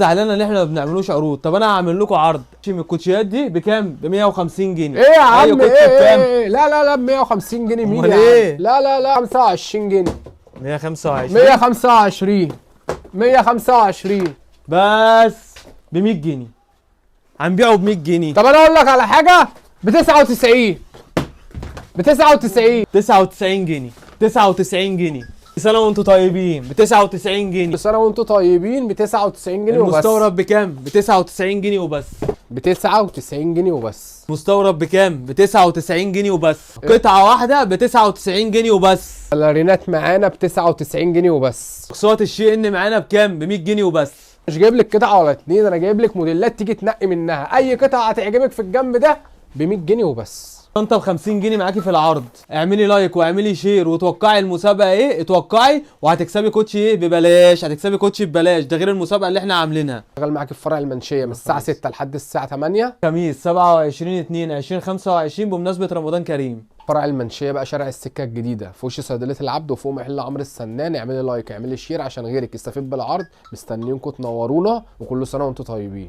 زعلانة ان احنا ما بنعملوش عروض. طب انا هعمل لكم عرض من الكوتشيات دي بكام؟ ب 150 جنيه. ايه يا أي عم؟ كوتشي ايه؟ بكام؟ ايه إيه؟ لا لا لا، ب 150 جنيه مين أمال يا عم؟ إيه؟ لا لا لا، 25 جنيه. 125. 125، 125. بس ب 100 جنيه، هنبيعه ب 100 جنيه. طب انا اقول لك على حاجه، ب 99، ب 99. 99 جنيه، 99 جنيه. سنة وانتم طيبين، ب 99 جنيه. كل سنة وانتم طيبين، ب 99 جنيه وبس. المستورد بكام؟ ب 99 جنيه وبس. ب 99 جنيه وبس. مستورد بكام؟ ب 99 جنيه وبس. قطعة واحدة ب 99 جنيه وبس. الرينات معانا ب 99 جنيه وبس. اقساط الشي ان معانا بكام؟ ب 100 جنيه وبس. مش جايب لك قطعه ولا اتنين، انا جايب لك موديلات تيجي تنقي منها اي قطعه هتعجبك في الجنب ده ب 100 جنيه وبس. شنطه ب 50 جنيه معاكي في العرض. اعملي like واعملي share وتوقعي المسابقة. ايه؟ اتوقعي وهتكسبي كوتشي ايه؟ ببلاش. هتكسبي كوتشي ببلاش، ده غير المسابقة اللي احنا عاملينها. شغال معاك في فرع المنشيه من الساعة 6 لحد الساعة 8. خميس 27 2 2025 بمناسبة رمضان كريم. فرع المنشيه بقى شارع السكة الجديدة في وش صيدلية العبد وفوق محل عمرو السنان. اعملي like، اعملي share عشان غيرك يستفيد بالعرض. مستنيينكم تنورونا، وكل سنة وانتم طيبين.